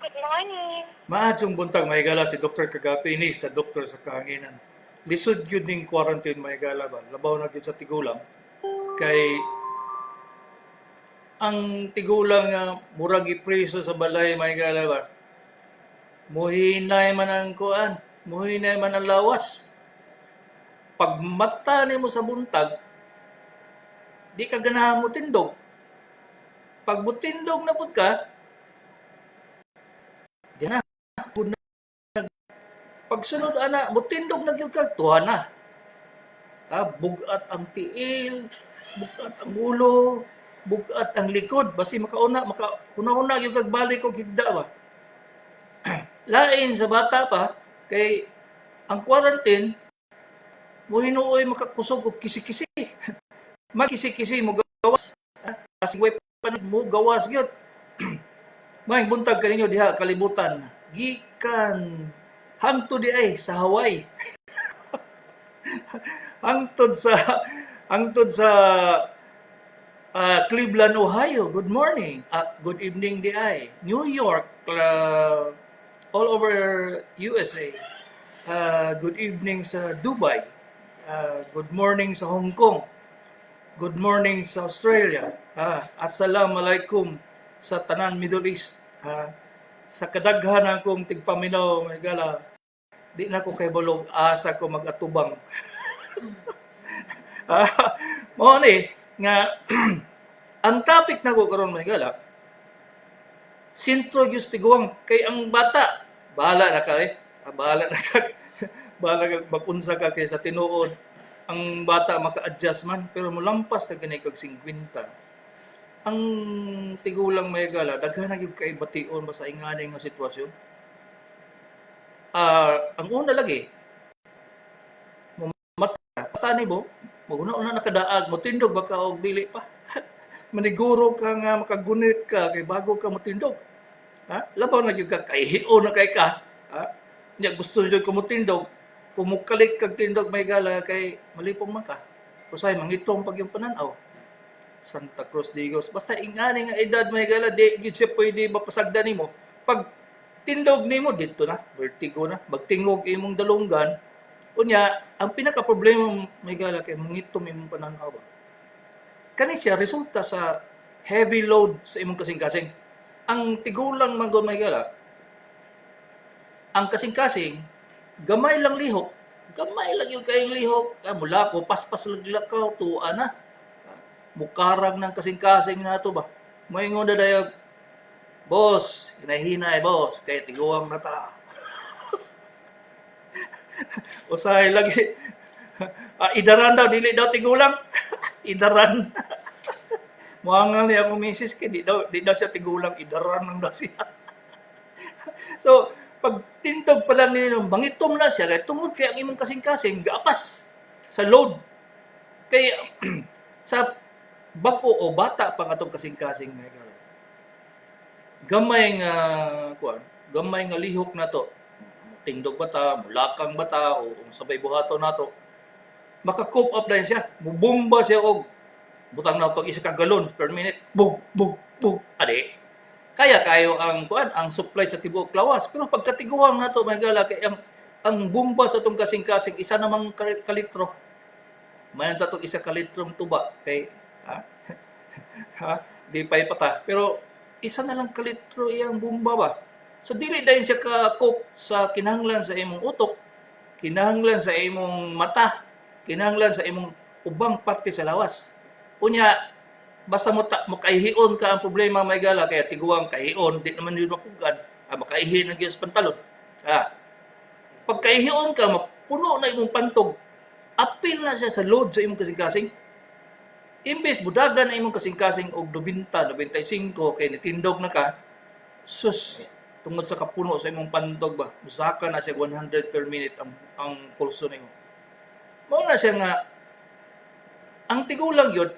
Good morning. Maayong buntag, mahigala, si Dr. Kagapi ni sa Doktor sa Kahanginan. Lisod gyud ning quarantine, mahigala ba? Labaw na gyud sa tigulang. Kay ang tigulang nga murag ipreso sa balay, mahigala ba? Muhinay man ang kuan, muhinay man ang lawas. Pag mata nimo sa buntag, di ka ganahan mo tindog. Pag mutindog na pud ka, di na pud na. Pagsunod ana, mutindog na gyud ka, tuwa na. Ah, bugat ang tiil, bugat ang ulo, bugat ang likod. Basi makauna, maka una-una gyud kag balik og higda ba. Lain sa bata pa kay ang quarantine mo hinuoy makakusog og kisi-kisi. Makisi-kisi mo gawas. Kasi way pa mo gawas gyud. Maayong buntag kaninyo diha kalibutan. Gikan hangtod di ay sa Hawaii. Hangtod sa Cleveland, Ohio. Good morning. Good evening di ay. New York, all over USA. Good evening sa Dubai. Good morning sa Hong Kong. Good morning sa Australia. Assalamualaikum sa tanan Middle East. Sa kadaghan akong tigpaminaw, mahigala, di na ko kay balog asa ko mag-atubang. Mao ni nga ang topic na ko karon, mahigala, sentro gyud sa tiguang kay ang bata bahala na ka eh. Bahala na ka, bahala ka mag-unsa ka kay sa tinuod ang bata maka-adjust man, pero molampas na gani kag 50 ang tigulang, mahigala, daghan na gyud kay bation ba sa ingani nga sitwasyon. Ang una lagi mo mata mata nimo maguna-una nakadaag, motindog ba ka og dili pa, maniguro ka nga makagunit ka kay bago ka motindog, ha, labaw na gyud ka kay na kay ka, ha, nya gusto jud ko motindog, kung mukalik kag tindog, mahigala, kay malipong man ka, usay mangitom pag yung pananaw. Santa Cruz Digos, basta ingani nga edad, mahigala, di gyud siya pwede mapasagdan nimo. Pag tindog nimo didto na vertigo na, magtingog imong dalunggan. Unya ang pinaka problema, mahigala, kay mangitom imong pananaw ba. Kani siya resulta sa heavy load sa imong kasing-kasing. Ang tigulang man gud, mahigala, ang kasing-kasing gamay lang lihok, gamay lang yung kayong lihok. Mula ko paspas lakaw, tuwa na mukarag ng kasing-kasing na to ba. Moingon na dayag, "Boss, hinahinay boss, kay tiguang na ta." Usahay lagi. Idaran daw, dili daw tigulang. Idaran. Muangal niya akong misis kay di daw siya tigulang, idaran lang daw siya. So, pag tindog pa lang ninyo, mangitom na siya, kay tungod kay ang imong kasing-kasing, gaapas sa load. Kay sa bako o bata pa nga atong kasing-kasing, gamay nga kuan, gamay nga lihok na to. Tindog ba ta, mulakang ba ta, o sabay buhaton nato. Maka-cope up din siya. Mubomba siya og butang na isa ka galon per minute. Bug, bug, bug. Adi. Kaya kayo ang kuan, ang supply sa tibuok lawas. Pero pagkatiguang nato, mahigala, kay ang bomba sa atong kasing-kasing isa namang kalitro. Mayon ta isa ka litrong tuba kay ha, ha, di pa ipata. Pero isa na lang kalitro iyang bomba ba. So dili dayon siya ka-cope sa kinahanglan sa imong utok, kinahanglan sa imong mata, kinahanglan sa imong ubang parte sa lawas. Unya basta mo ta, makaihion ka, ang problema, mahigala, kaya tiguang kahion, di naman yun mapugan, makaihi na gyud sa pantalon. Pag kaihion ka, mapuno na imong pantog, apil na siya sa load sa imong kasing-kasing. Imbes budagan na imong kasing-kasing og 90, 95 kay nitindog na ka, sus, tungod sa kapuno sa imong pantog ba, musaka na siya 100 per minute ang pulso nimo. Mao na siya nga ang tigulang yun,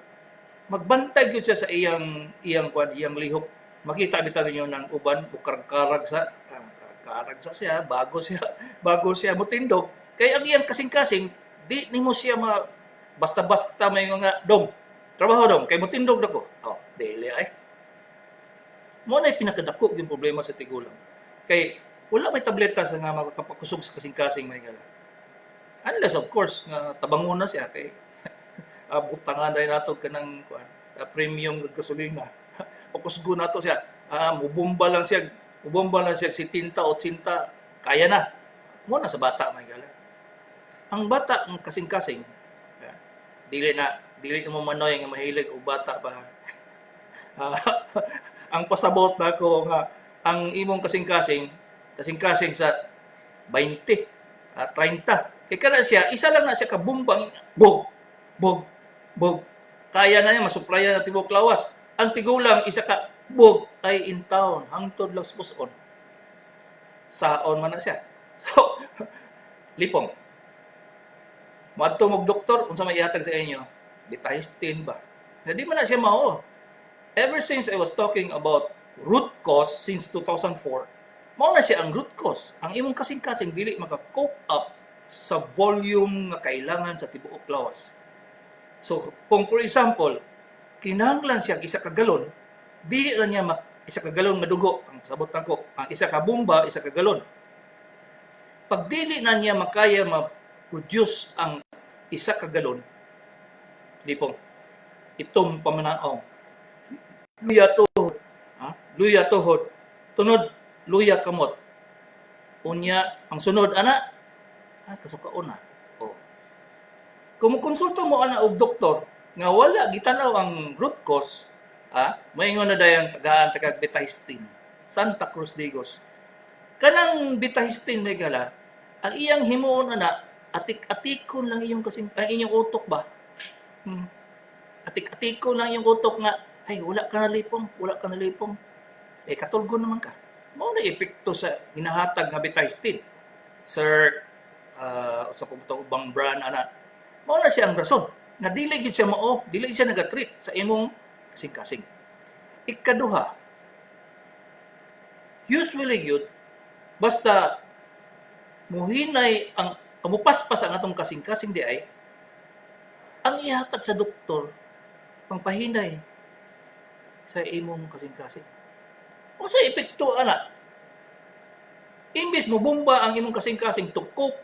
magbantay gyud siya sa iyang kuan, iyang lihok. Makita bitaw ninyo ng uban mukarag-karag sa karag sa siya bago siya mutindog kay ang iyang kasing-kasing di nimo siya ma basta-basta may nga, "Dong, trabaho dong kay mutindog na ko." Oh, dili ay. Mo na pinakadako yung problema sa tigulang. Kay wala may tableta sa nga makapakusog sa kasing-kasing, mga higala. Unless, of course, nga tabangon na siya kay butangan dahil nato kanang kuan, premium nga gasolina. Pakusgo nato siya. Mubomba lang siya 70 o 80, kaya na. Mo na sa bata, mga higala. Ang bata ang kasing-kasing, dili na mo manoy nga mahilig og bata ba. Ang pasabot nako nga ang imong kasing-kasing, kasing-kasing sa 20, 30. Kay kana siya, isa lang na siya ka bumbang, bog, bog, bog. Kaya na niya, masuplayan na tibok lawas. Ang tigulang, isa ka bog ay in town, hangtod lang sa puson. Saon man na siya. So, lipong. Moadto mog doktor, unsa may ihatag sa inyo? Betahistine ba? Na di man na siya mao. Ever since I was talking about root cause since 2004, mao na siya ang root cause. Ang imong kasing-kasing dili maka-cope up sa volume nga kailangan sa tibuok lawas. So, kung for example, kinahanglan siya isa ka galon, dili lang niya isa ka galon nga dugo, ang sabot nako, ang isa ka bomba, isa ka galon. Pag dili na niya makaya ma-produce ang isa ka galon, di po, itong pamanaong. Luya tuhod, ha? Luya tuhod, tunod, luya kamot. Unya, ang sunod, ana, kasukaon na. Oh. Kung konsulta mo ana og doktor nga wala gitanaw ang root cause, maingon na dayon tagaan tagag betahistine. Santa Cruz Digos. Kanang betahistine, may gala, ang iyang himuon ana, atik-atikon lang iyong kasing ang inyong utok ba? Atik-atikon lang iyong utok nga ay wala ka na lipong, wala ka na lipong. Eh katulgo naman ka. Mao na epekto sa ginahatag nga betahistine. Sir, sa pabutang ubang brand ana. Mao na siya ang rason nga dili gid siya mao, dili siya naga-treat sa imong kasing-kasing. Ikaduha, usually gyud basta muhinay ang mupaspas ang atong kasing-kasing di ay ang ihatag sa doktor pangpahinay sa imong kasing-kasing. O sa epekto ana, imbis mo bomba ang imong kasing-kasing to cope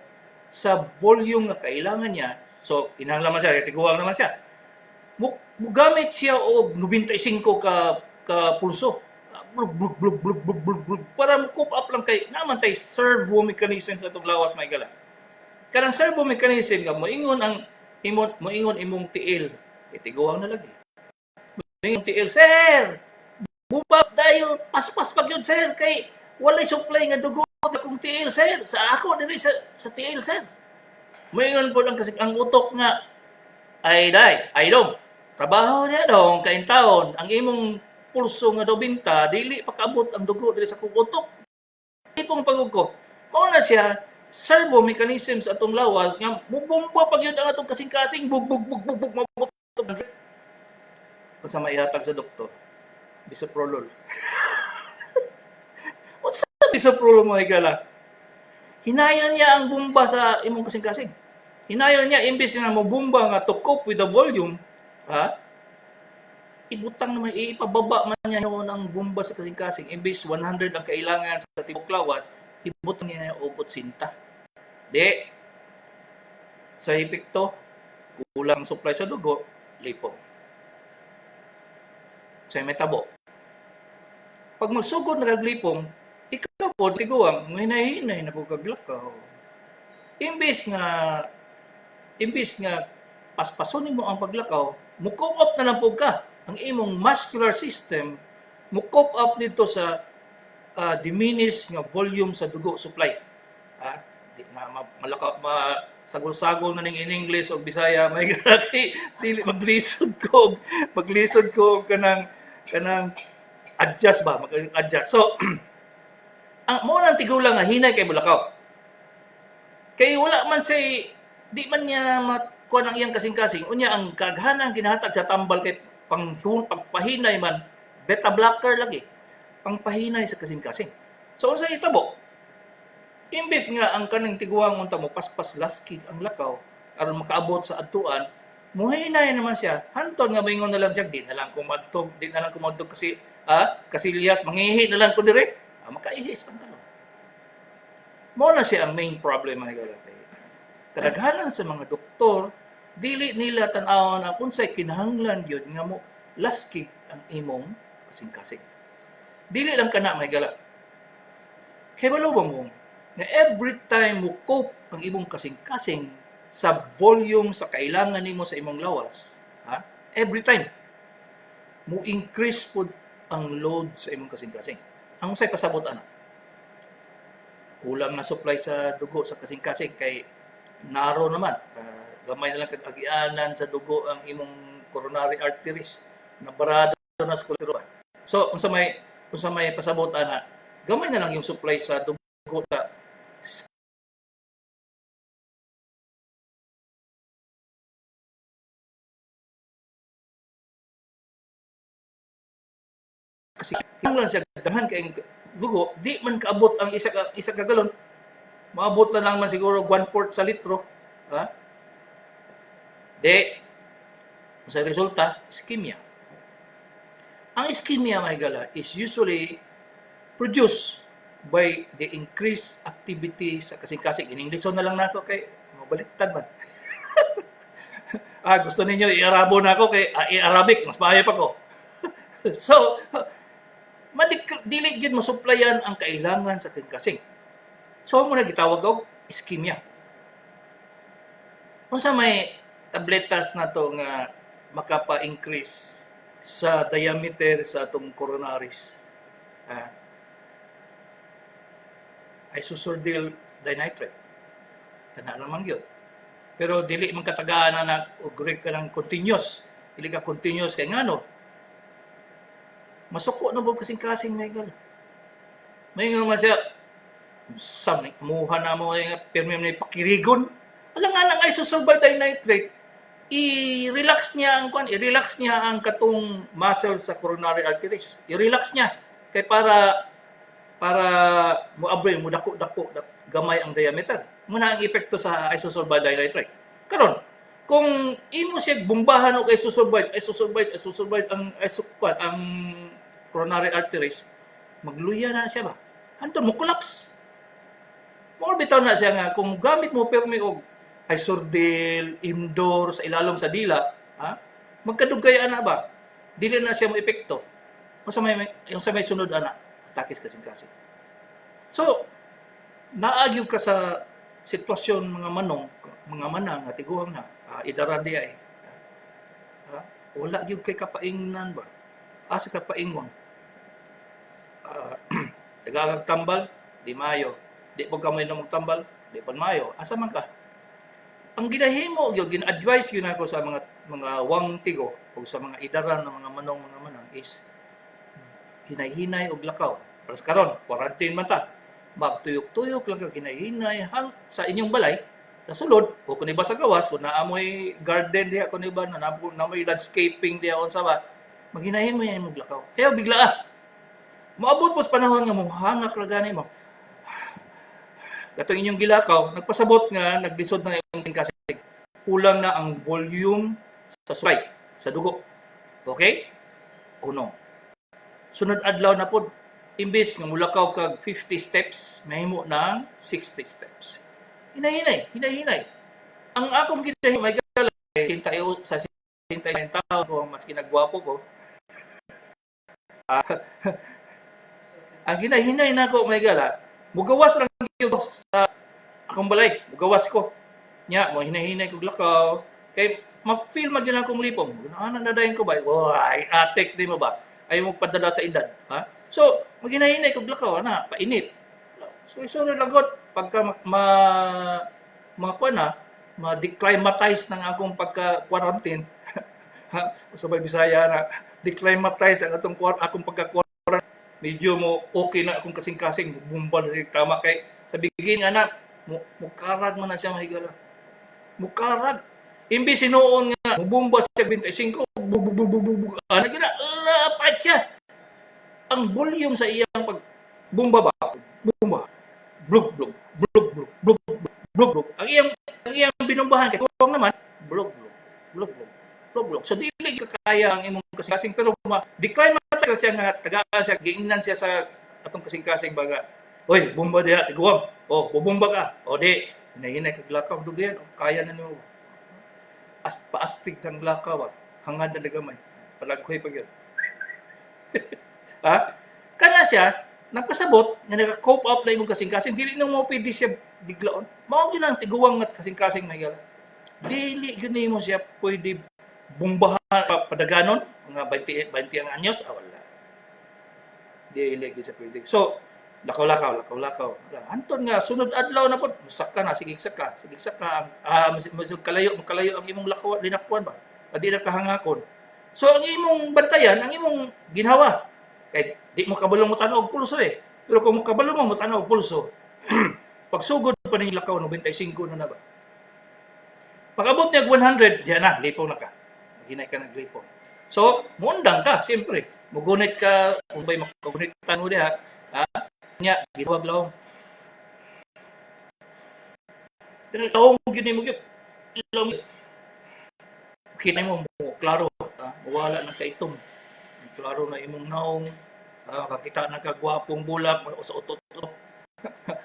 sa volume nga kailangan niya, so kinahanglan man siya, tiguang naman siya. Mugamit siya og 95 ka pulso. Blug blug blug blug blug blug blug para mo cope up lang kay naman tay servo mechanism sa atong lawas, may gala. Kanang servo mechanism nga moingon ang imong moingon imong tiil, kay tiguang na lagi. Moingon tiil, "Sir, bubab dayon, paspas pag yun, sir, kay walay supply nga dugo akong tiil, sir, sa ako diri sa tiil, sir." Moingon po lang kasi ang utok nga ay day, ay dong. Trabaho niya dong kain taon ang imong pulso nga 90 dili pakaabot ang dugo diri sa akong utok. Ipong pagod ko. Mao na siya servo mechanism sa atong lawas nga mubomba pag yun ang atong kasing-kasing, bug bug bug bug bug, mabot. Unsa maihatag sa doktor? Bisoprolol. Unsa bisoprolol, mga higala? Hinayon niya ang bomba sa imong kasing-kasing. Hinayon niya, imbes nga mo bomba nga to cope with the volume, ha? Ibutang naman, ipababa man niya noon ang bomba sa kasing-kasing. Imbes 100 ang kailangan sa tibok lawas, ibutang niya og 80. Di sa epekto, kulang supply sa dugo, lipong. Sa may tabo. Pag magsugod na kaglipong, ikaw po, tiguang, hinay-hinay na po kaglakaw. Imbis nga paspasunin mo ang paglakaw, mo-cope up na lang po ka. Ang imong muscular system, mo-cope up dito sa diminish nga volume sa dugo supply. Di na malaka ma sagol-sagol na ning in English o Bisaya, may kay dili maglisod ko kanang adjust ba, mag-adjust. So ang mo nang tigulang nga hinay kay mulakaw. Kay wala man say di man niya makuha ang iyang kasing-kasing. Unya ang kaghanang ginahatag sa tambal kay pang pagpahinay man, beta blocker lagi. Pangpahinay sa kasing-kasing. So unsa itabo? Imbes nga ang kaning tiguang unta mo paspas laski ang lakaw aron makaabot sa adtuan, muhinay naman siya. Hantod nga maingon na lang siya, "Di na lang ko madtog, di na lang ko madtog kasi kasilyas, mangihi na lang ko dire." Makaihi sa pantalon. Mao na siya ang main problem, mga higala, kay kadaghanan sa mga doktor dili nila tan-awon ang unsay kinahanglan gyud nga mo laskig ang imong kasing-kasing. Dili lang kana, mga higala. Kay balo ba mo nga every time mo cope ang imong kasing-kasing sa volume sa kailangan nimo sa imong lawas, ha? Every time mo increase pud ang load sa imong kasing-kasing. Ang unsay pasabot ana? Kulang na supply sa dugo sa kasing-kasing kay narrow naman. Gamay na lang kag agianan sa dugo ang imong coronary arteries. Nabarado na sa cholesterol. So, unsa may pasabot ana? Gamay na lang yung supply sa dugo sa kasi lang siya daghan kay dugo, di man kaabot ang isa ka galon. Maabot na lang man siguro 1/4 sa litro, ha? Di sa resulta, ischemia. Ang ischemia, mga higala, is usually produced by the increased activity sa kasing-kasing. In English na lang nako kay mabaliktad man. Gusto ninyo i-Arabo na ako kay i-Arabic, mas maayo pa ko. So, dili gyud masuplayan ang kailangan sa kasing. So, mo na gitawag og ischemia. Unsa may tabletas na to nga makapa-increase sa diameter sa atong coronaries? Isosorbide dinitrate. Kana naman gyud. Pero dili man katagaan na og ka ng continuous. Dili ka continuous kay ngano? Masuko na ba kasing-kasing, Michael? May nga man siya, sa muha na mo nga pirmi na pakirigon. Wala nga lang isosorbide dinitrate. I-relax niya ang kwan, i-relax niya ang katong muscle sa coronary arteries. I-relax niya kay para moabri mo dako-dako gamay ang diameter. Muna ang epekto sa isosorbide dinitrate. Karon, kung imo siya bumbahan og isosorbide, isosorbide, isosorbide ang isokwan ang coronary arteries, magluya na siya ba? Hantod mo collapse. Mao bitaw na siya nga kung gamit mo pirmi og Isordil, Imdor sa ilalom sa dila, ha? Magkadugay ana ba? Dili na siya mo epekto. Unsa may yung sa may sunod ana, atake sa kasing-kasing. So, naagyo ka sa sitwasyon mga manong, mga manang nga tiguang na, idaran di ay. Ha? Wala gyud kay kapaingnan ba? Asa ka paingon? Tagalog tambal, di mayo. Di po ka may namong tambal, di pa mayo. Asa man ka? Ang ginahimo gyud, gina-advise gyud nako sa mga wang tigo o sa mga idaran ng mga manong, mga manang is hinay-hinay og lakaw. Para sa karon, quarantine man ta. Magtuyok-tuyok lang ka hinay-hinay hang sa inyong balay, sa sulod, o kung iba sa gawas, kung naamoy garden diha, kung iba, na naamoy landscaping diha, unsa ba, maghinahin mo yan imong lakaw. Kaya bigla ah. Moabot mo sa panahon nga mohangak ra gani mo. Katong inyong gilakaw, nagpasabot nga naglisod na imong kasig. Kulang na ang volume sa supply sa dugo. Okay? Uno. Sunod adlaw na pod, imbes nga mulakaw kag 50 steps, mahimo ng 60 steps. Hinay-hinay, hinay-hinay. Ang akong ginahimo, may gala, tayo sa 69 taon ko, mas kinagwapo ko. Ang ginahinay na ko, may gala, mugawas lang gyud sa akong balay, mugawas ko. Nya, mo hinay-hinay kog lakaw. Kay ma-feel man gyud akong lipong. Ana na dayon ko ba? Ay, atik di mo ba? Ay mo padala sa edad, ha? So, maghinay-hinay kog lakaw, ana, painit. So, sorry lang god, pagka ma mga kuan na, ma-declimatize ng akong pagka-quarantine. Ha, sa may Bisaya na, declimatize ang atong akong pagka-quarantine. Medyo mo okay na akong kasing-kasing, bumba na siya tama kay sa beginning ana, mukarag man na siya, mahigala. Mukarag. Imbis sinuon nga mubumba siya 25, bug bug bug bug bug, ana gina lapat siya. Ang volume sa iyang pag bumba ba, bumba, blug blug blug blug blug blug blug. Ang iyang binumbahan kay kuwang naman, blug blug blug blug blug blug. So dili kaya ang imong kasing-kasing, pero ma decline man siya nga tagaan siya, giingnan siya sa atong kasing-kasing baga. Oy, bomba diha, tiguang. Oh, bubomba ka. O di, hinay-hinay kag lakaw dugayan, oh, kaya na nimo. As paastig ng lakaw ah. Hangad na gamay. Palaghoy pa gyud. Ha? Kana siya, nagpasabot nga naka-cope up na imong kasing-kasing, dili na mo pwede siya biglaon. Mao gyud ang tiguang nga kasing-kasing, mga higala. Dili gyud nimo siya pwede bombahan padaganon mga 20 20 ang anyos, ah, wala. Dili gyud siya pwede. So, lakaw-lakaw, lakaw-lakaw. Anton nga sunod adlaw na pod, saka na sige saka, sige saka, ah, mas kalayo, kalayo ang imong lakaw linakwan ba. Adi na kahangakon. So ang imong bantayan, ang imong ginhawa. Kay di mo kabalo mo tan-aw og pulso eh. Pero kung mo kabalo mo tan-aw og pulso, pagsugod pa ning lakaw 95 na na ba. Pag abot niya 100, diyan na, lipong na ka. Hinay ka naglipong. So, muundang ka, siyempre. Mugunit ka, kung ba'y makagunit mo diha, ha? Nya, ginawag lawong. Lawong gyud nimo gyud. Lawong. Kita mo, mo klaro, ha? Wala na kaitom. Klaro na imong naong, ha? Kakita na ka gwapong bulak sa utot.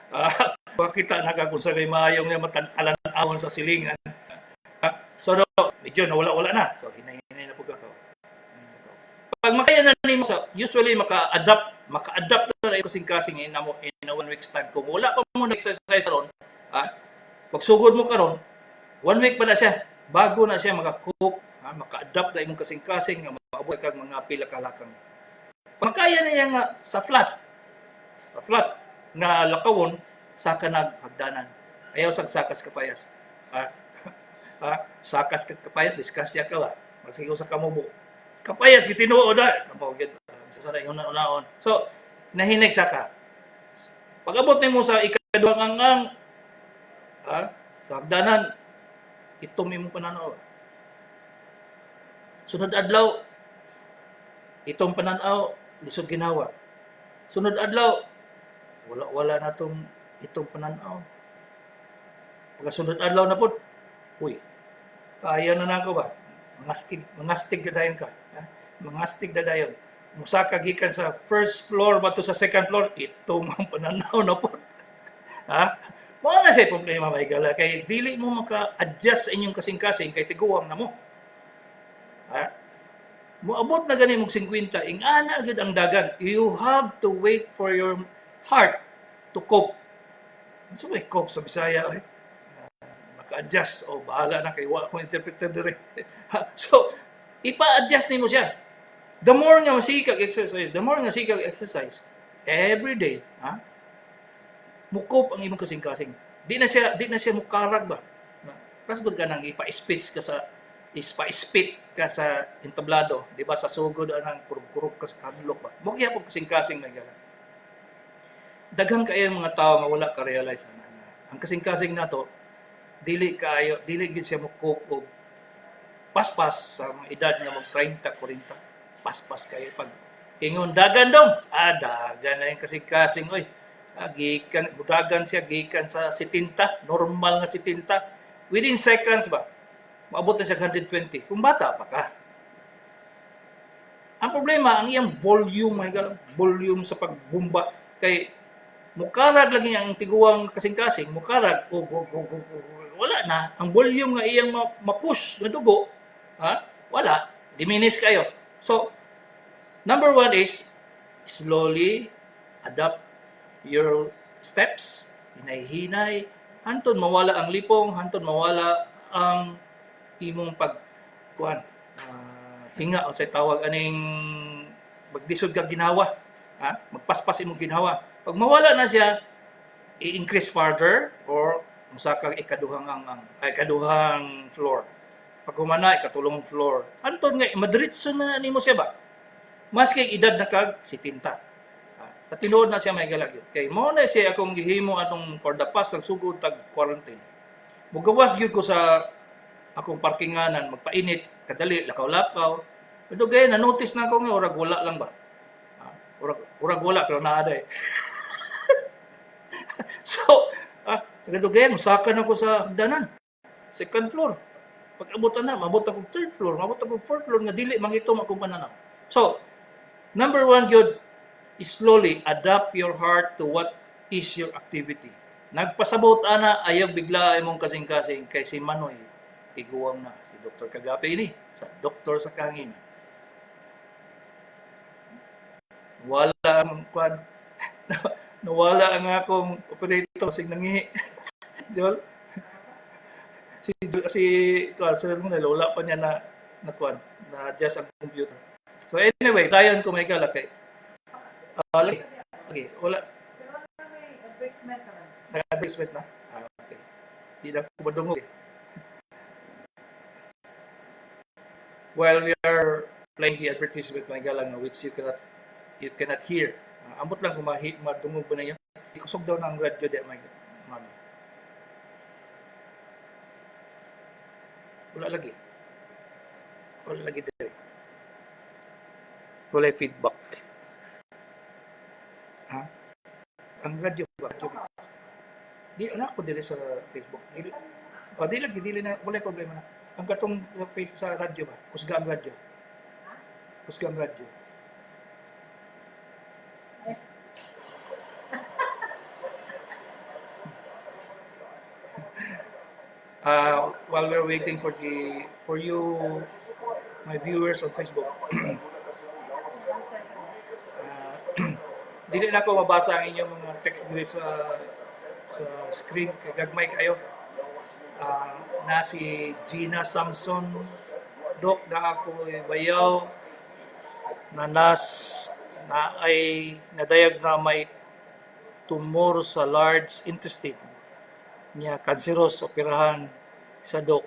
Ah, makita na ka kung sa may maayong nga matantalan-awon sa silingan. Ah, so, do, medyo nawala-wala na. So, hinay-hinay na po ka. Pag makaya na nimo sa usually maka-adapt na kasing-kasing in a 1 week's time. Kung wala pa mo na-exercise ron, ah, pagsugod mo karon, one week pa na siya bago na siya maka-cope, ah, maka-adapt na imong kasing-kasing nga maabot kag mga pila ka lakang. Pag kaya na niya nga sa flat nga lakawon, saka nag hagdanan. Ayaw sag sakas kapayas. Ah, ah, sakas ka kapayas, disgrasya ka ba? Masige sa kamubo. Kapayas gitinuod na. Kamo gyud sa sana una unaon. So, nahinay saka. Pag abot nimo sa ikaduhang angang, ah, sa hagdanan, itom imong pananaw. Sunod adlaw, itong pananaw, lisod ginawa. Sunod adlaw, wala wala na tong itong pananaw. Pagkasunod adlaw na pod, uy, kaya na nako ba? Mangastig, mangastig ka dayon ka. Ha? Mangastig na dayon. Musaka gikan sa first floor ba to sa second floor, ito ang pananaw na pod. Ha? Mao na siya problema, mga higala, kay dili mo maka-adjust sa inyong kasing-kasing kay tiguang na mo. Ha? Moabot na gani mong 50, ing-ana gyud ang dagan. You have to wait for your heart to cope. Ano may cope sa Bisaya eh? Maka-adjust o bahala na kay wa ko interpreter dire. So, ipa-adjust nimo siya. The more nga masikag exercise, the more nga sikag exercise every day, ha? Mukop ang imong kasing-kasing. Di na siya mukarag ba. Kasbot ka nang ipa-spit ka sa entablado, di ba, sa sugod anang kurog-kurog ka sa kadlok ba. Mo gyapon kasing-kasing may gala. Daghang kaayo mga tao nga wala ka realize ana nga ang kasing-kasing nato dili kaayo, dili gid siya mo-cope og paspas sa mga edad nga mag 30, 40. Paspas kayo pag ingon dagan dong. Ah, dagan na yung kasing-kasing oy. Ah, gikan budagan siya gikan sa 70, normal nga 70. Within seconds ba, maabot na siya 120. Kung bata pa ka. Ang problema, ang iyang volume, my God, volume sa pagbumba. Kay, mukarag lagi ang tiguang kasing-kasing, mukarag, oh, oh, oh, oh, oh, wala na. Ang volume nga iyang ma-push na dugo, ha? Wala. Diminish kayo. So, number one is, slowly adapt your steps, hinay-hinay, hantod mawala ang lipong, hantod mawala ang imong pag kuan, hinga o sa tawag aning maglisod kag ginhawa, ha, magpaspas imong ginhawa. Pag mawala na siya, i-increase further or musaka ikaduhang ang ay ikaduhang floor. Pag humana, ikatulong floor. Hantod nga madiretso na nimo siya ba. Maski edad na kag 70. Ah, sa tinuod na siya may galagyo. Kay mo na siya akong gihimo atong for the past nagsugod tag quarantine. Mugawas gyud ko sa akong parkinganan, magpainit, kadali, lakaw-lakaw. Pero gaya, na-notice na ako nga, urag wala lang ba? Ah, urag wala, pero naa day. So, ah, tagadugayan, musaka na ko sa hagdanan. Second floor. Pag abutan na, mabot ako third floor, mabot ako fourth floor, nga dili mangitom akong pananaw. So, number one gyud, slowly adapt your heart to what Is your activity. Nagpasabot ana, ayaw bigla imong kasing-kasing kay si Manoy tiguang na. Si Dr. Kagape ini sa Doktor sa Kahanginan. Wala ang kwan. Nawala ang akong operator sig nangihi. Di ba? Si kwan, sir mo, wala pa niya na kwan, na adjust ang computer. So anyway, dayon ko may kay. Ah, lagi. Okay, wala. Pero ano, may advertisement naman. Nag-advertisement na. Ah, okay. Di na ko madungog eh. While we are playing the advertisement, mga galang, which you cannot hear. Ah, ambot lang kung madungog ba na niya. Ikusog daw ng radyo di may mami. Wala lagi. Wala lagi diri. Wala feedback. Ha? Ang radyo ba? Radyo ba? Di na ako diri sa Facebook. Dili, oh, di lagi, dili na, wala problema na. Ang katong sa face sa radyo ba? Kusga ang radyo. Kusga ang radyo. Eh. While we're waiting for you, my viewers on Facebook, dili na ko mabasa ang inyong mga text diri sa screen kay gagmay kayo. Na si Gina Samson, "Dok, na ako ay bayaw na nas na ay nadayag na may tumor sa large intestine niya, cancerous, operahan sa dok,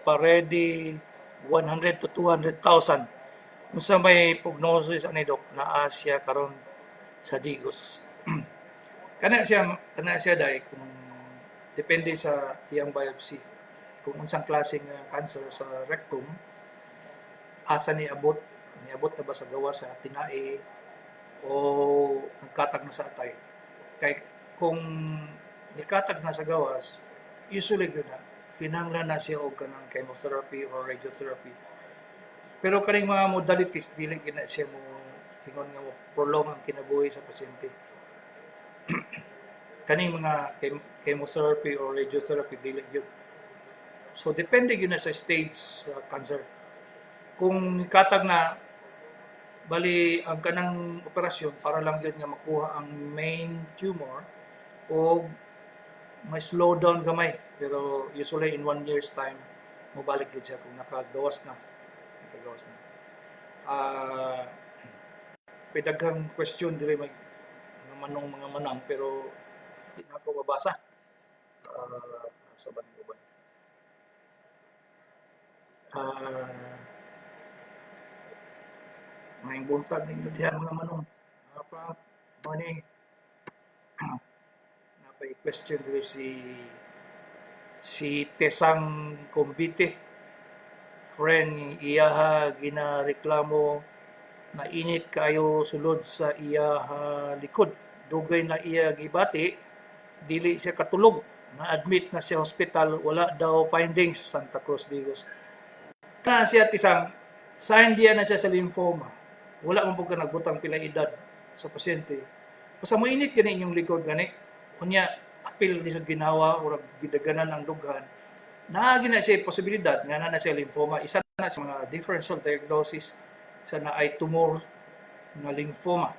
pa-ready 100 to 200,000. Unsa may prognosis ani, dok? Naa siya karon sa Digos." Kana siya dai, kung depende sa iyang biopsy kung unsang klase nga cancer sa rectum, asa niabot, niabot na ba sa gawas sa tinai o nagkatag na sa atay. Kay kung nikatag na sa gawas, usually gyud na kinahanglan na siya og kanang chemotherapy or radiotherapy. Pero kaning mga modalities, dili gyud na siya mo ingon nga mo prolong ang kinabuhi sa pasyente. Kaning mga chemotherapy or radiotherapy, dili gyud. So depende gyud na sa stage sa cancer. Kung nikatag na, bali ang kanang operasyon para lang gyud nga makuha ang main tumor o may slow down gamay, pero usually in one year's time mobalik gyud siya kung nakagawas na. May daghang question diri, may mga manong, mga manang, pero di na ako mabasa. Sa ba ba? May buntag ninyo diha, mga manong. Pa morning. Napay question diri si Tesang Kumbite. Friend iyaha ginareklamo na init kayo sulod sa iyaha likod. Dugay na iya gibati, dili siya katulog. Na-admit na siya hospital, wala daw findings, Santa Cruz, Digos. Na siya tisang sign diya na siya sa lymphoma. Wala man pud ka nagbutang pila edad sa pasyente. Basta moinit gani inyong likod gani. Unya apil lisod ginawa, ura gidaganan ang dughan. Naa na siya posibilidad nga na siya lymphoma. Isa na sa mga differential diagnosis sa na ay tumor nga lymphoma.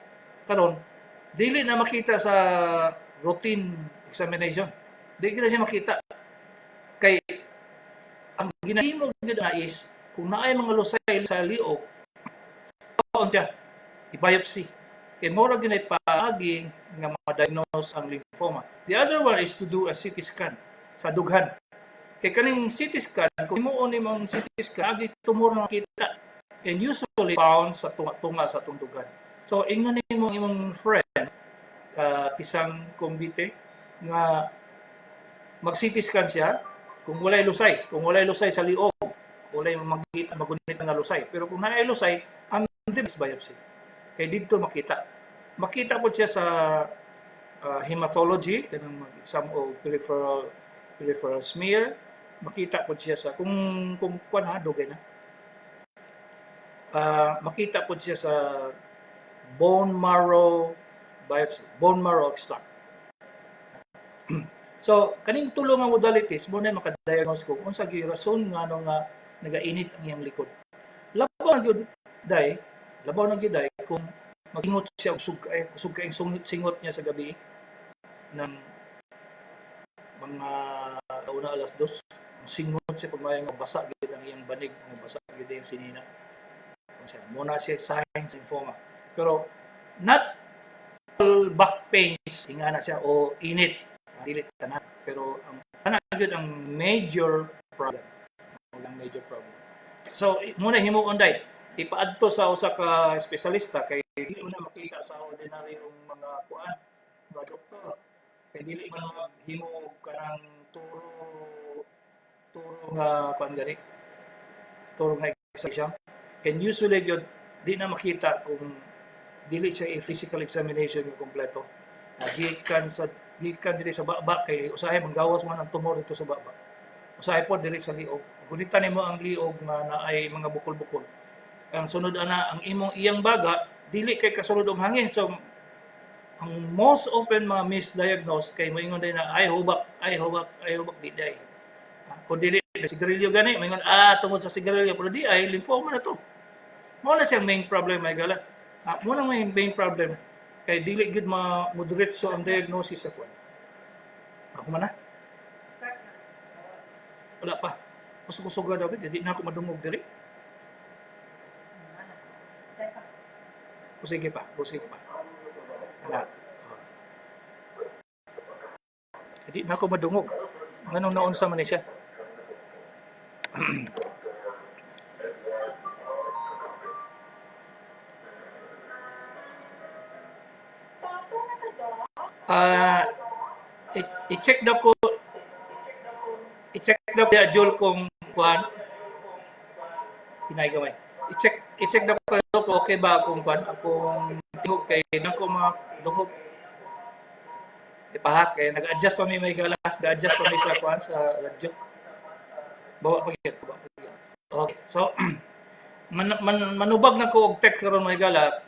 Karon, dili na makita sa routine examination. Di na siya makita. Kay ang ginahimo gyud na is kung naay mga lusay sa liok, siya i-biopsy. Kay mura gyud ay paagi nga ma-diagnose ang lymphoma. The other one is to do a CT scan sa dughan. Kay kaning CT scan, kung himuon nimo ang CT scan, agi tumor na makita. And usually found sa tunga-tunga sa atong dughan. So ingon nimo ang imong friend, Tisang Kumbite, nga mag CT scan siya kung walay lusay sa liog, walay makita magunit nga lusay. Pero kung naay lusay, ang is biopsy. Kay didto makita. Makita po siya sa hematology, kanang mag-exam o peripheral smear. Makita po siya sa kung kuan ha, dugay na. Makita po siya sa bone marrow Biopsy, bone marrow extract. So, kaning tulo nga modalities mo na makadiagnose kung unsa gyud rason ngano nga nagainit ang iyang likod. Labaw na gyud day, labaw na gyud day kung magingot siya og kusog kay kusog kay singot niya sa gabi ng mga una 2:00. Singot siya pag nga basa gyud ang iyang banig, nga basa gyud ang sinina. Siya mo na siya signs lymphoma. Pero not all back pains ingana siya o init, dili tanan, pero ang tanan gyud ang major problem, ang major problem. So muna himuon day ipaadto sa usa ka espesyalista kay dili mo na makita sa ordinaryong mga kuan, mga doktor, kay dili man maghimo og kanang turo turo nga kuan gani, turo nga examination. And usually gyud di na makita kung dili siya i-physical examination nga kompleto. Gikan diri sa baba kay usahay manggawas man ang tumor dito sa baba. Usahay po diri sa liog. Gunitan nimo ang liog nga naay mga bukol-bukol. Ang sunod ana ang imong iyang baga dili kay kasulod og hangin. So ang most often mga misdiagnose kay moingon din na ay hubak, ay hubak, ay hubak, di day. Kung dili sigarilyo gani, moingon tungod sa sigarilyo, pero di ay lymphoma na to. Mao na siyang main problem ay gala. Mo na main problem kay dili gyud ma moderate ang diagnosis sa kuan. Ako man na. Start na. Wala pa. Kusog-kusog daw, di na ako madungog diri. Teka. O sige pa, o sige pa. Wala. Oh. Hindi na ako madungog. Nganong naunsa man ni siya? Ah, i-check daw ko, i-check daw kaya Jol kung kuan hinay gamay. I-check daw ko kung okay ba akong kuan, akong tingog kay nako mga dungog. Ipahak kay nag-adjust pa mi may gala, nag-adjust pa mi sa kuan sa radyo. Bawa pa gyud, bawa pa gyud. Okay. So man, manubag na ko og text karon mga gala.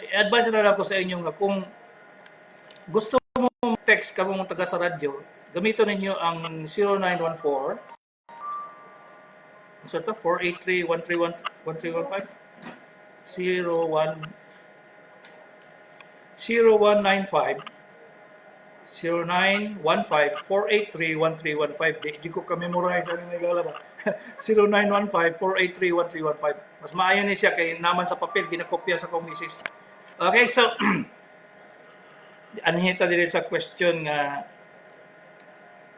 I-advise na lang ko sa inyo nga kung gusto mo text ka mong taga sa radyo, gamiton ninyo ang 0914. Ano to? 483 131 1315 01 0195 0915 483 1315. Di ko ka memorize ano may gala ba. 0915 483 1315. Mas maayo ni siya kay naman sa papel ginakopya sa akong misis. Okay, so anhin ta diri sa question nga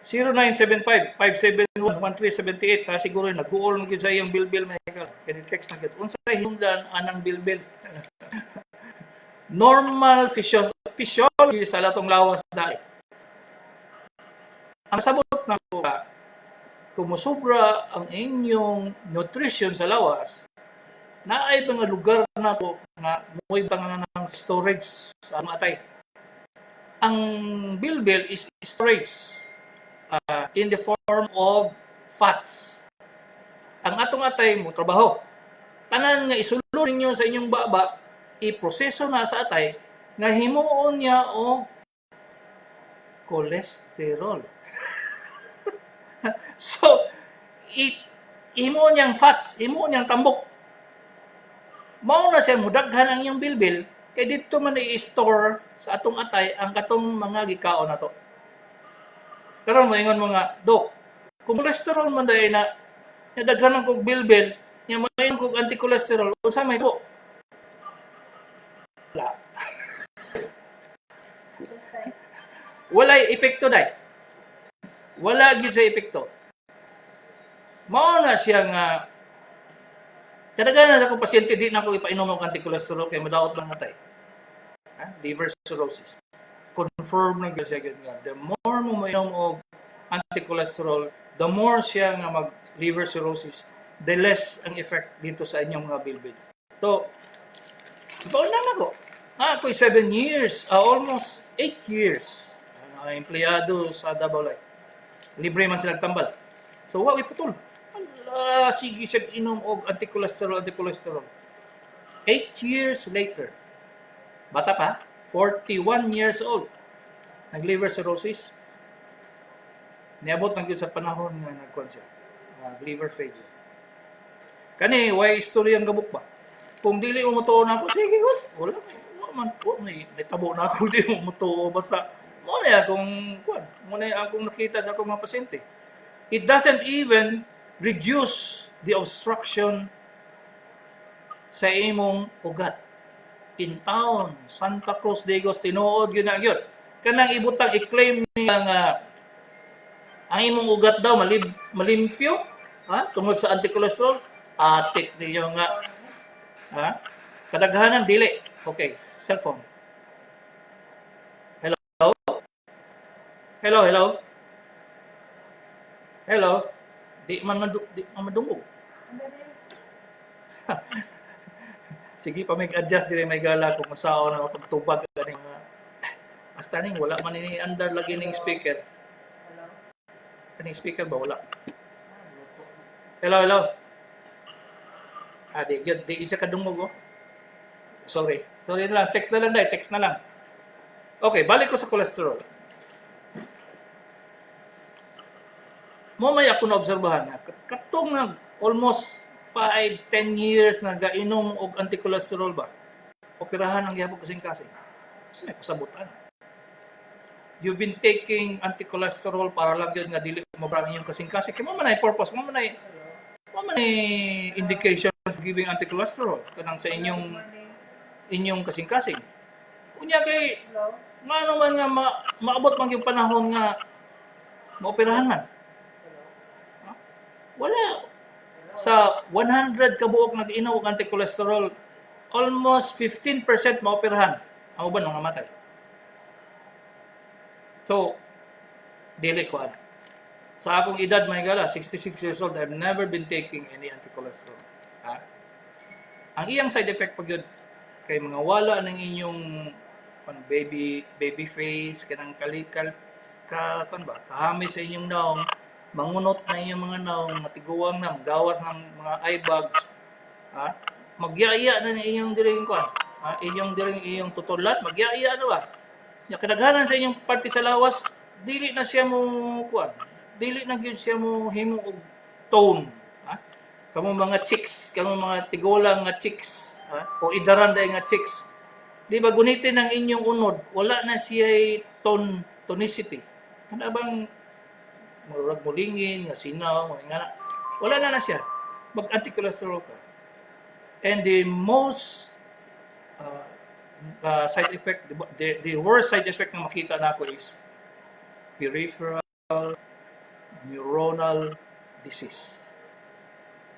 0975 571 1378 ha, siguro nag-uol mo gyud sa iyang bilbil may gal. Kani text na gyud unsay hinungdan anang bilbil. Normal physiology sa latong lawas na ang sabot na ko kung mosobra ang inyong nutrition sa lawas, naay mga lugar na to nga mo'y tangan ng storage sa mga atay. Ang bilbil is storage in the form of fats. Ang atong atay mo trabaho. Tanan nga isulod ninyo sa inyong baba, iproseso na sa atay nga himuon niya og cholesterol. So, himuon niyang fats, himuon niyang tambok. Mao na siya mudaghan ang iyong bilbil kay didto man i-store sa atong atay ang katong mga gikaon nato. Karon moingon mo nga, "Dok, kung cholesterol man dahil na nadaghanan kog bilbil, nya moinom kog anti-cholesterol, unsa may po?" Wala. Walay epekto dai. Wala gyud sa epekto. Mao na siya nga kadaghanan sa akong pasyente di na ako ipainom og anti-cholesterol kay madaot lang atay. Ha? Liver cirrhosis. Confirm na gyud siya gyud nga the more mo mainom og anti-cholesterol, the more siya nga mag liver cirrhosis, the less ang effect dito sa inyong mga bilbil. So, ipauna na ko. Ako'y 7 years, almost 8 years, empleyado sa Davao Life. Libre man sila tambal. So, wa putol. Ala, sige siya inom og anti-cholesterol, anti-cholesterol. 8 years later, bata pa, 41 years old. Nag-liver cirrhosis. Niabot na gyud sa panahon nga nagkuan siya. Liver failure. Kani, way istorya ang gabok ba? Kung dili mo motuo na ako, sige, wala. Wala, wala man, wala, may tabo na ako, di mo motuo. Basta, mo na akong, kuan, mo na akong nakita sa akong mga pasyente. It doesn't even reduce the obstruction sa imong ugat. In town, Santa Cruz, Digos, tinuod yun na yun. Kanang ibutang i-claim niya nga ang imong ugat daw malimpyo, ha, tungod sa anti-cholesterol. Atik niyo nga, ha, kadaghanan dili. Okay, cellphone. Hello, hello, hello, hello. Di man madungog. Sige pa, may adjust diri, may gala kung unsaon na pagtubag ganing mga basta ning wala man ni andar lagi ning speaker. Hello? Kaning speaker ba wala? Hello, hello. Ah, di gyud, di siya kadungog, oh. Sorry. Sorry na lang, text na lang dai, text na lang. Okay, balik ko sa cholesterol. Mo may ako naobserbahan nga katong nag almost 5, 10 years na gainom og anti-cholesterol ba. Operahan ang gihapon kasing-kasing. Kasi may pasabutan. You've been taking anti-cholesterol para lang yun nga dili mabra ang inyong kasing-kasing. Kaya mo man ay purpose, mo man ay indication of giving anti-cholesterol kanang sa inyong Good morning. inyong kasing-kasing. Unya kay Hello? ngano man nga maabot man yung panahon nga maoperahan man. Hello? Wala sa 100 kabuok nag-inom og anti-cholesterol, almost 15% maoperahan. Ang uban mga matay. So, dili ko ana. Sa akong edad, may gala, 66 years old, I've never been taking any anti-cholesterol. Ha? Ang iyang side effect pag yun, kay mga wala ng inyong pan baby baby face, kanang kalikal ka kan ba, kahami sa inyong naong, mangunot na inyong mga naong, matiguang na, gawas ng mga eye bags, ha? Magyaya na ng inyong diring kuan, ha? Inyong diring iyong tutulan, magyaya na ba? Nya kadaghanan sa inyong parte sa lawas, dili na siya mo kuan, dili na gyud siya mo himo og tone, ha? Kamo mga chicks, kamo mga tigulang nga chicks, ha? O idaran dai nga chicks. Di ba gunitin ang inyong unod, wala na siya tone tonicity. Kana bang murag mulingin, nga sinaw, mga nga na. Wala na na siya. Mag anti-cholesterol ka. And the most side effect, the worst side effect na makita nako is peripheral neuronal disease.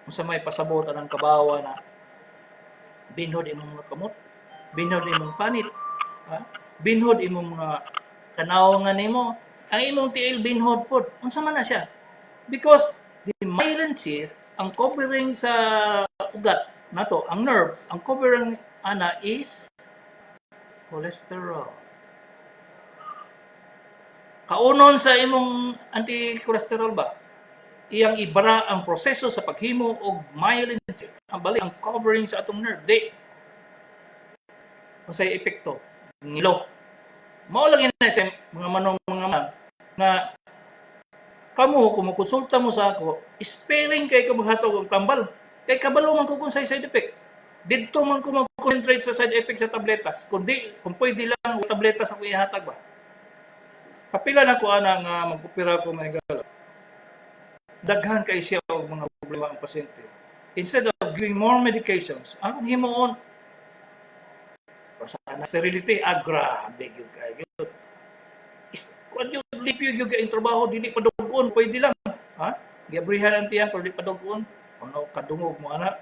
Kung sa may pasabot ang kabawa na binhod imong mga kamot, binhod imong panit, ha? Binhod imong mga kanawongan nimo, ang imong tiil binhod pod. Unsa man na siya? Because the myelin sheath, ang covering sa ugat nato, ang nerve, ang covering ana is cholesterol. Kaunon sa imong anti-cholesterol ba? Iyang ibara ang proseso sa paghimo og myelin sheath, ang balik ang covering sa atong nerve. Di unsay epekto? Ngilo. Mao lang yun na sa mga manong mga man na kamo kung mokonsulta mo sa ako, sparing kay ka maghatag og tambal. Kay kabalo man ko kung say side effect. Didto man ko mag-concentrate sa side effect sa tabletas. Kundi kung pwede lang tabletas ako ihatag ba. Kapila na ko ana nga mag-opera ko, may gala. Daghan kay siya og mga problema ang pasyente. Instead of giving more medications, ang himuon sa sterility, ah, grabe gyud kayo. Kuan yun, lipyo gyud kay trabaho, dili pa dugon, pwede lang. Ha? Giabrihan ang tiyan, pero di pa dugon. Ano, kadungog mo, ana.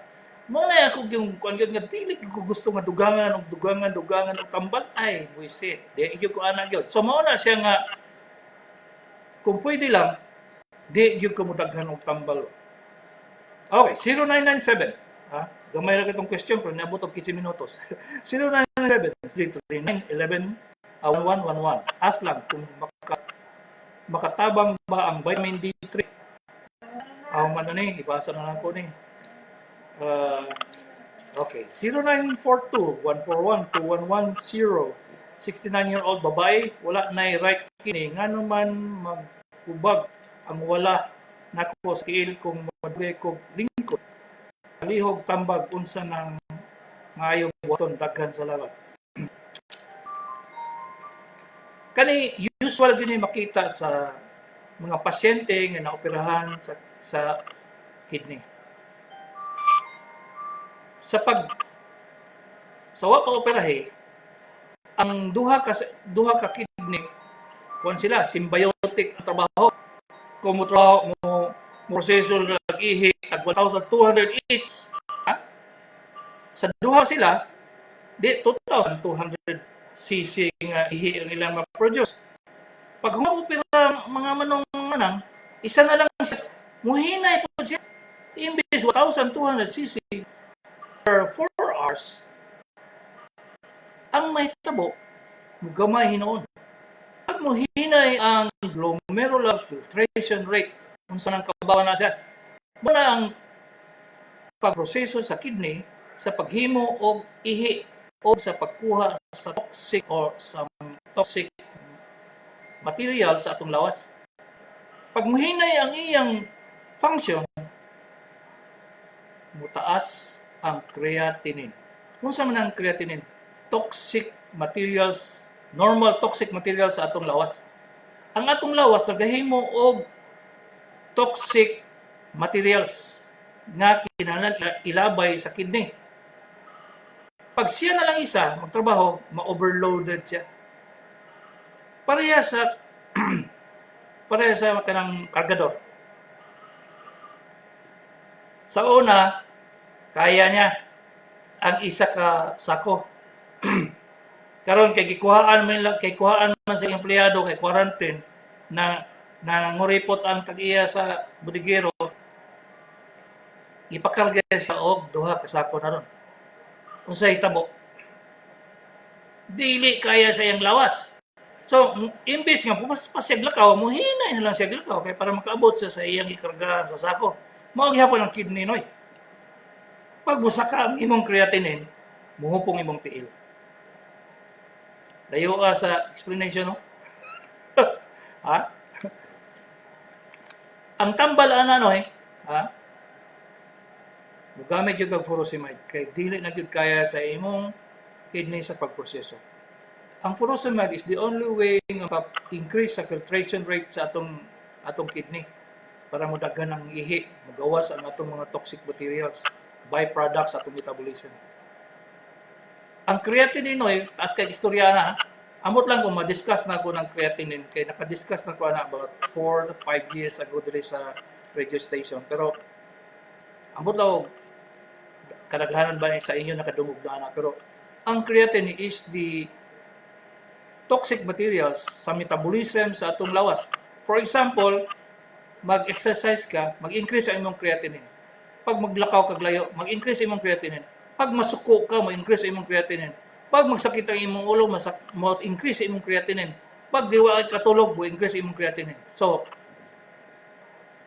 Mo na ako yung kuan gyud nga dili ko gusto nga dugangan og dugangan, dugangan og tambal, ay buisit. Di gyud ko ana gyud. So mao na siya nga kung pwede lang di gyud ko modaghan og tambal. Okay, 0997. Ha? Gamay ra kitong question pero niabot og 15 minutos. 0997 339 11 1111. Ask lang kung makatabang ba ang vitamin D3. Aw man na ni, ibasa na lang ko ni. Okay, 0942 141 2110. 69-year-old babae, wala nay right kidney. Ngano man maghubag ang wala nako sa tiil kung madugay kog lingkod? Palihog tambag unsa nang maayo buhaton. Daghan salamat. Kani usual gini makita sa mga pasyente nga naoperahan sa kidney. Sa pag sa wa pa operahe, ang duha ka kidney, kuan sila, symbiotic ang trabaho. Kung mo trabaho mo, mo proseso ng ihi tag 1,200 each. Ha? Sa duha sila, di 2,200 cc nga ihi ang ilang ma-produce. Pag humaopera mga manong manang, isa na lang siya, muhinay po siya. Imbis 1,200 cc per 4 hours, ang mahitabo, mugamay hinuon. Pag muhinay ang glomerular filtration rate, unsa nang kabaw na siya, muna ang pagproseso sa kidney sa paghimo og ihi o sa pagkuha sa toxic or sa toxic material sa atong lawas. Pag muhinay ang iyang function, mutaas ang creatinine. Kung sa man ang creatinine? Toxic materials, normal toxic materials sa atong lawas. Ang atong lawas nagahimo og toxic materials nga kinahanglan ilabay sa kidney. Pag siya na lang isa magtrabaho, ma-overloaded siya. Pareha sa kanang kargador. Sa una, kaya niya ang isa ka sako. Karon kay gikuhaan man lang, kay kuhaan man sa empleyado kay quarantine na nanguripot ang tag-iya sa budigero, ipakarga siya og duha ka sako na ron. Unsay hitabo? Dili kaya sa iyang lawas. So, imbis nga pumas pa siya lakaw, muhinay na lang siya lakaw kay para makaabot siya sa iyang ikargahan sa sako. Mao gihapon ang kidney, noy. Pag musaka ang imong creatinine, muhupong imong tiil. Layo ka sa explanation, no? Ha? Ang tambal ana, noy, ha? Mugamit gyud og furosemide kay dili na gyud kaya sa imong kidney sa pagproseso. Ang furosemide is the only way nga pa-increase sa filtration rate sa atong kidney para modaghan ang ihi, mogawas ang atong mga toxic materials, byproducts sa atong metabolism. Ang creatinine, noy, taas kay istorya na, ha? Amot lang kung ma-discuss na ko ng creatinine kay naka-discuss na ko ana about 4 to 5 years ago diri sa radio station. Pero amot lang og kadaghanan ba sa inyo nakadungog na ana. Pero ang creatinine is the toxic materials sa metabolism sa atong lawas. For example, mag-exercise ka, mag-increase ang imong creatinine. Pag maglakaw kag layo, mag-increase ang imong creatinine. Pag masuko ka, mag-increase ang imong creatinine. Pag magsakit ang imong ulo, mo-increase ang imong creatinine. Pag di wa ka katulog, mo-increase ang imong creatinine. So,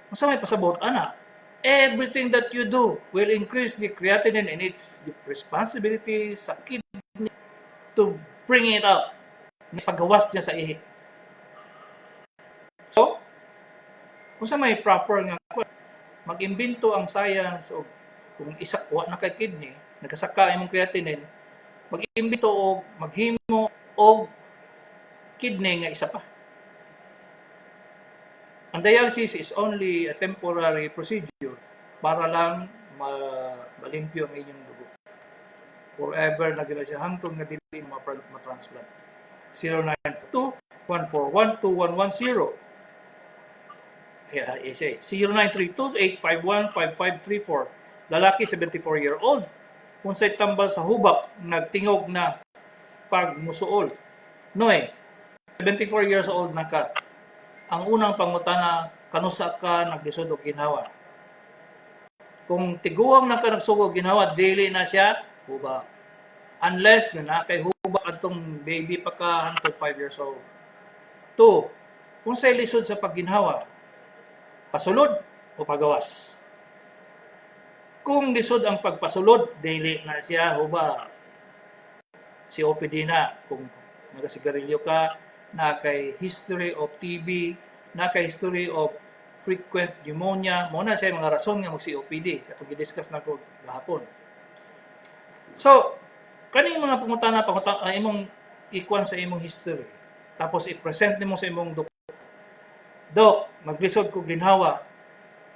unsa may pasabot ana? Everything that you do will increase the creatinine and it's the responsibility sa kidney to bring it up. Paggawas niya sa ihi. So, kung sa may proper nga kuwan, mag-imbento ang science o kung isa wa na kay kidney, nagasaka imong creatinine, mag-imbento og maghimo og kidney nga isa pa. Ang dialysis is only a temporary procedure para lang malimpyo ang inyong dugo. Forever na gila siya hangtod nga dili ma-transplant. 092 141 2110. Yeah, isa 0932-851-5534. Lalaki, 74-year-old. Unsay tambal sa hubak, nagtingog na pag musuol? Noy, 74 years old na ka. Ang unang pangutana, kanusa ka naglisod og ginhawa? Kung tiguang na ka nagsugod og ginhawa, dili na siya hubak. Unless nga na kay hubak atong baby pa ka hangtod 5 years old. Two, unsay lisod sa pagginhawa? Pasulod o pagawas? Kung lisod ang pagpasulod, dili na siya hubak. COPD na. Kung Nagasigarilyo ka, na kay history of TB, na kay history of frequent pneumonia, mao na siya mga rason nga mag-COPD katong gi-discuss nako gahapon. So, kaning mga pangutana, imong ikuan sa imong history. Tapos i-present nimo sa imong doktor. "Dok, maglisod ko ginhawa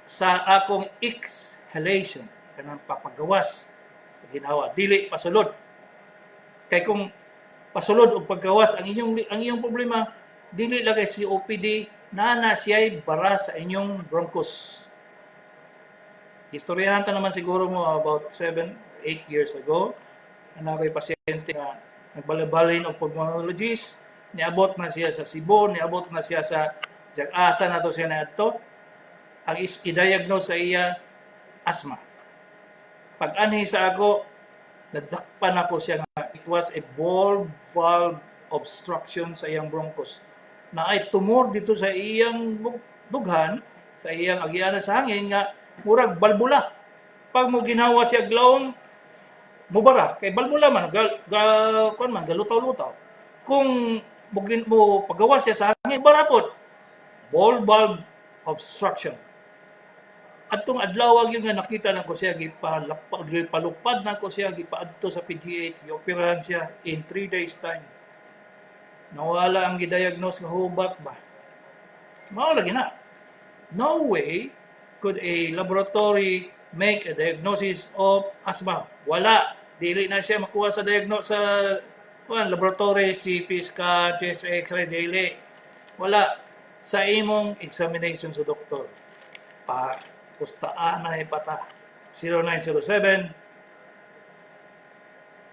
sa akong exhalation," kanang papagawas sa ginhawa, dili pasulod. Kay kung pasulod og paggawas ang inyong problema, dili lang kay COPD, naa na siya'y bara sa inyong bronchus. Istoryahan ta naman siguro mo about 7, 8 years ago, ana ko'y pasyente nga nagbalin-balin og pulmonologist, niabot na siya sa Cebu, niabot na siya sa asa na to siya naadto. Ang i-diagnose sa iya, asthma. Pag anhi sa ako, nadakpan ako siya nga it was a ball valve obstruction sa iyang bronchus. Na ay tumor dito sa iyang dughan, sa iyang agianan sa hangin nga murag balbula. Pag mo ginhawa siya glawom, mubara kay balbula man gal, ga, kuan man galutaw-lutaw. Kung mo pagawas siya sa hangin, bara pod. Ball valve obstruction. Adtong adlaw gyud nga nakita nako siya, gipalupad nako siya, gipaadto sa PGH, gioperahan siya in 3 days time. Nawala ang gidiagnose nga hubak ba. Mao lagi na. No way could a laboratory make a diagnosis of asthma. Wala. Dili na siya makuha sa diagnose sa kuan laboratory, CT scan, chest X-ray, dili. Wala. Sa imong examination sa doktor. Pa pustaan na ipata. 0907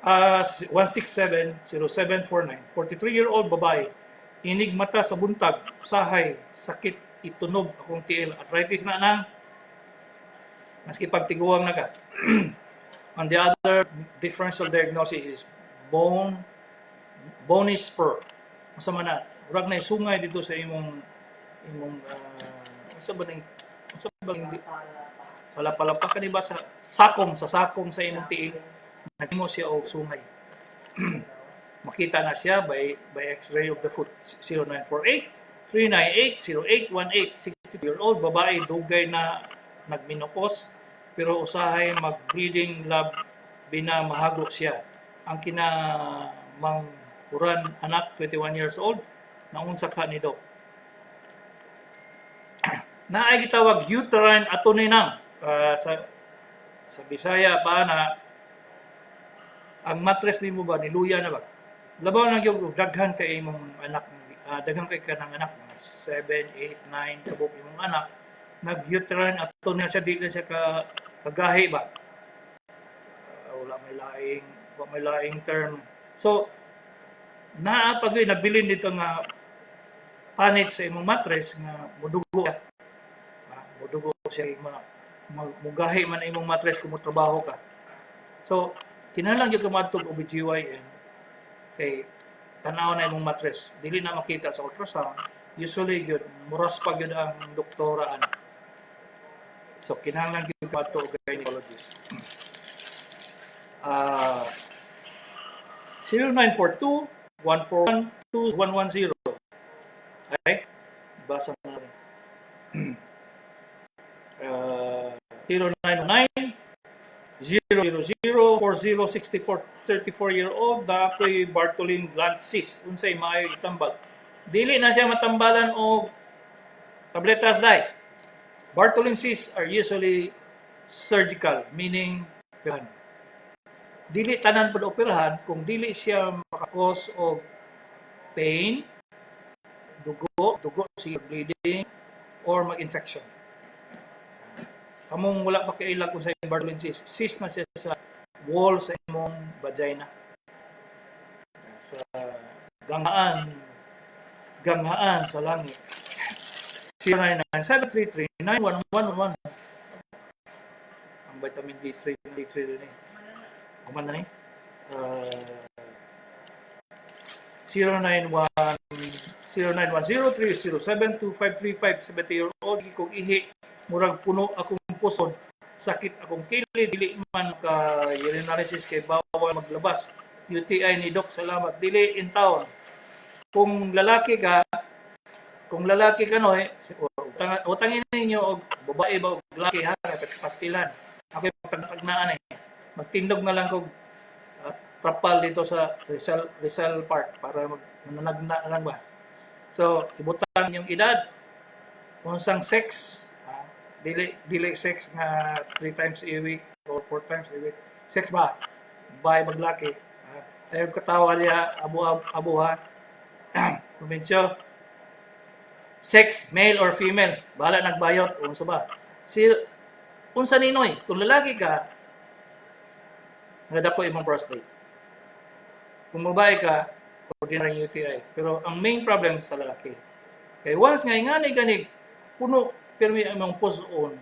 167-0749. 43-year-old babae. Inig mata sa buntag, usahay, sakit, itunog akong tiil. Arthritis na nang maski pagtiguang na ka. On the other differential diagnosis is bony spur. Unsa man na? Murag na sungay dito sa imong unsa ba ning sa lapalapa kani ba, sa sakong sa imong tiil, naghimo siya og sungay. Makita na siya by X-ray of the foot. 0948 398 0818. 60-year-old babae, dugay na nagmenopause pero usahay mag-bleeding, lab bina mahago siya. Ang kinamanghuran, anak 21 years old. Naunsa ka ni Doc? Naay gitawag uterine atony nang sa Bisaya pa na ang mattress nimo ba niluya na ba? Labaw na gyud og daghan kay imong anak, daghan kay kanang anak, mga 7, 8, 9 kabuk imong anak, nag-uterine atony na siya, di na siya ka kagahi ba. Wala may laing term. So naa pa gyud nabilin dito nga panit sa imong mattress nga mudugo siya. Mudugo siya, mugahi man imong mattress kung motrabaho ka. So kinahanglan gyud ka moadto og OBGYN kay tanaw na imong mattress. Dili na makita sa ultrasound. Usually gyud muras pa gyud ang doktora ana. So kinahanglan gyud ka moadto og gynecologist. 0942 141 2110. Okay? Basa na rin. 099 000 4064, 34-year-old, dapay Bartholin gland cyst, unsay maayo itambal? Dili na siya matambalan og tabletas dai. Bartholin cysts are usually surgical, meaning operahan. Dili tanan pud operahan kung dili siya maka-cause og pain, dugo, dugo si bleeding or mag-infection. Kamong wala pa kaila kung sa Bartholin cyst, cyst na siya sa wall sa imong vagina. Sa ganghaan, ganghaan sa langit. 0997339111. Ang vitamin D3, D3 din eh. Kuman na ni. 091 0910-307-2535, 70-year-old, kung ihi murag puno akong puson, sakit akong kilid, dili man ka urinalysis kay bawal maglabas. UTI ni Doc? Salamat. Dili in town. Kung lalaki ka no, eh, utangin ninyo og babae ba og lalaki ha, kay pastilan. Ako tagtagnaan eh. Magtindog na lang kog trapal dito sa Rizal Park para mag mananagna na lang ba. So, ibutang yung edad, unsang sex, dili sex nga three times a week or four times a week. Sex ba? Babae maglaki. Ayaw katawa diha, abu abu ha. Probinsyo. Sex, male or female. Bahala nagbayot, unsa ba? Si unsa ninoy, kung lalaki ka, ngadako imong prostate. Kung babae ka, ordinary UTI. Pero ang main problem sa lalaki. Kay once nga ingani ganig puno pirmi ang imong puson,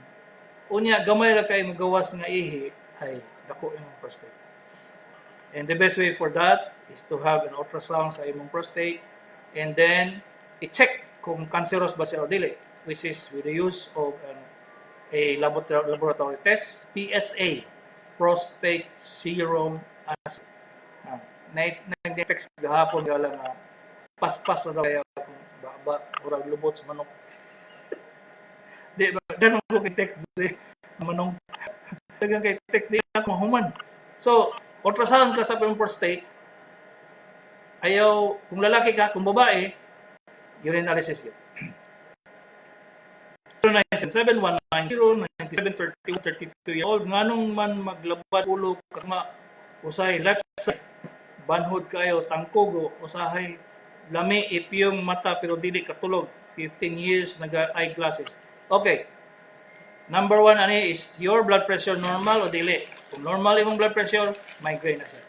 unya gamay ra kay mogawas nga ihi, ay dako imong prostate. And the best way for that is to have an ultrasound sa imong prostate and then i-check kung cancerous ba siya o dili, which is with the use of a laboratory test, PSA, prostate serum acid. Nag-text gahapon gala nga paspas na daw kaya kung baba, murag lubot sa manok. Di ba, ganun ko kay text di, manong. Dagan kay text di ako mahuman. So, ultrasound ka sa imong prostate, ayaw, kung lalaki ka, kung babae, urinalysis yun. 0977-190-9731, 32 year old, nganong man maglabad ulo kama usay left side, banhod kayo, tangkogo, usahay lami ipiyong mata pero dili katulog, 15 years naga eyeglasses. Okay. Number one ani is your blood pressure normal o dili? Kung normal imong blood pressure, migraine na siya.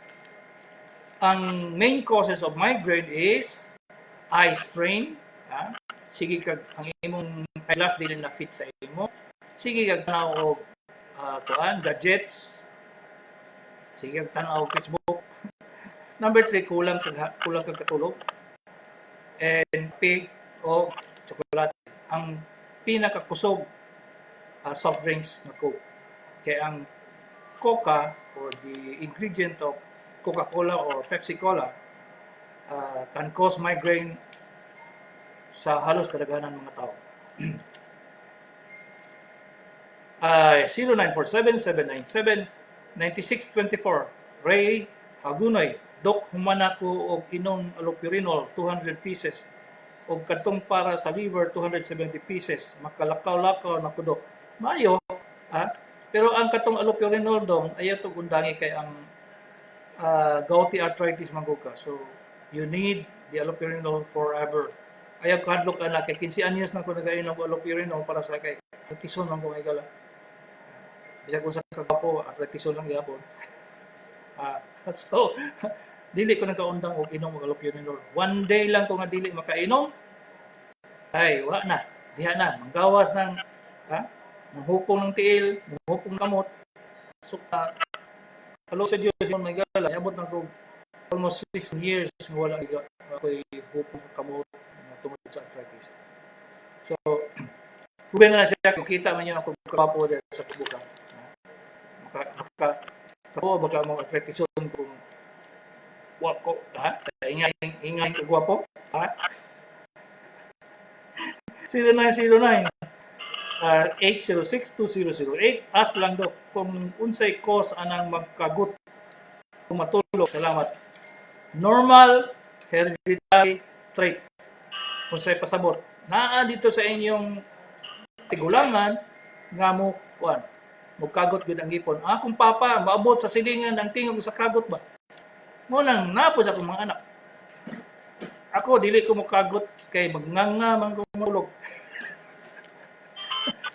Ang main causes of migraine is eye strain, ha? Sige kag ang imong eyeglass dili na fit sa imo. Sige kag tanaw og kuan, gadgets. Sige kag tanaw og Facebook. Number three, kulang kag katulog. And P o chocolate. Ang pinakakusog, soft drinks na Coke. Kaya ang Coca or the ingredient of Coca-Cola or Pepsi-Cola can cause migraine sa halos kadaghanan mga tao. Ay 0947-797-9624. Ray Hagunoy, Dok, human ako og inom allopurinol 200 pieces og kadtong para sa liver 270 pieces, makalakaw-lakaw na ko, Dok. Maayo ha, pero ang katong allopurinol dong, ayaw to undangi kay ang gouty arthritis man gud ka, so you need the allopurinol forever. Ayaw kahadlok ka na kay 15 anyos na ko nagainom og allopurinol para sa kay artison man ko nga gala. Bisag kung sa kagwapo, artison lang gyapon. So dili ko nagkaundang og inom og allopurinol. One day lang ko nga dili makainom, ay wa na, diha na manggawas ng ha, manghupong ng tiil, manghupong ng kamot. So halo sa Dios yung may gala, abot na ko almost 15 years nga wala ako'y hupong sa kamot nga tungod sa arthritis. So ruben na siya kung kita man niyo ako kapo dahil sa tubukan. Maka kapo baka mo arthritison kung wa ko ha sa ingay ingay ka gwapo ha. 0909 806-2008. Ask lang, Dok, kung unsay cause anang magkagut kung matulog. Salamat. Normal hereditary trait. Kung say pasabot naa dito sa inyong tigulangan nga mo kuan, mukagot gud ang gipon. Akong papa maabot sa silingan ang tingog sa kagot ba. Mo nang napos akong mga anak. Ako dili ko mokagot kay magnganga man ko matulog.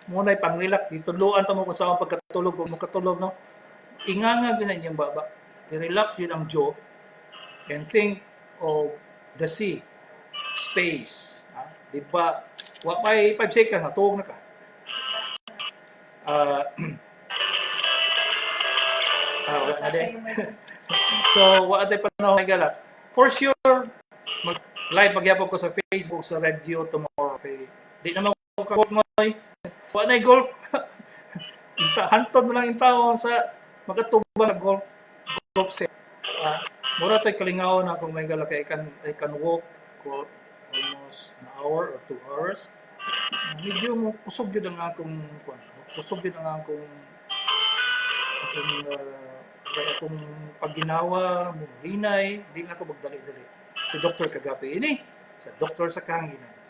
Mo na'y pangrelax. Gitudloan ta mo kung sa pagkatulog, kung makatulog no. Inganga gyud na inyong baba. I-relax yun ang jaw and think of the sea, space. Ha? Di ba? Wa pa'y 5 seconds, natuog na ka. Wala na din. So, wa atay panahon ay gala. For sure, mag live pagyapon ko sa Facebook sa radio tomorrow. Kay di naman ko ka moy. Wa na golf. Hantod na lang yung tao sa makatubang sa golf set. Mura to'y kalingaw na kung may gala kay I can walk ko almost an hour or 2 hours. Medyo mo kusog gyud ang akong kuan, kusog gyud ang akong akong kay akong pagginawa, mo hinay, di na ako magdali-dali. Si Dr. Kagapi ini, sa Doktor sa Kahanginan.